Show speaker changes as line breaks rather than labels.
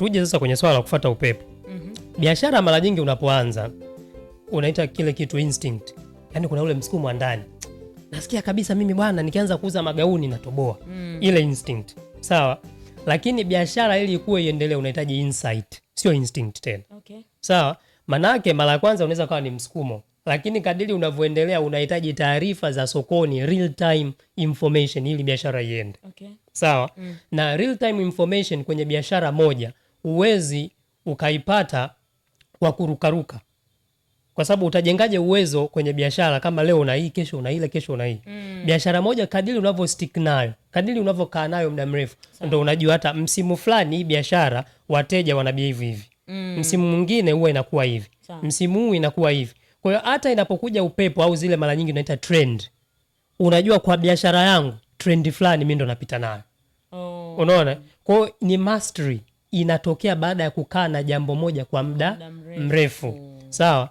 Tuje sasa kwenye swala la kufuata upepo. Biashara mara nyingi unapoanza unaita kile kitu instinct, yaani kuna ule msukumo wa ndani, nasikia kabisa mimi bwana, nikianza kuuza magauni natoboa. Ile instinct, sawa. Lakini biashara ili ikuwe iendelee, unahitaji insight, sio instinct tena. Sawa. Manake mara ya kwanza unaweza kuwa ni msukumo, lakini kadiri unavyoendelea unahitaji taarifa za sokoni, real time information, ili biashara iende. Sawa. Na real time information kwenye biashara moja huwezi ukaipata kwa kurukaruka, kwa sababu utajengaje uwezo kwenye biashara kama leo una hii, kesho una ile, kesho una hii? Biashara moja kadiri unavyo stick nayo, kadiri unavyokaa nayo muda mrefu, ndo unajua hata msimu fulani hii biashara wateja wana behave hivi, msimu mwingine huwa inakuwa hivi, msimu huu inakuwa hivi. Kwa hiyo hata inapokuja upepo au zile mara nyingi unaita trend, unajua kwa biashara yangu trend fulani mi ndo napita nayo. Unaona? Kwa hiyo ni mastery inatokea baada ya kukaa na jambo moja kwa muda
Muda mrefu.
mrefu. Sawa.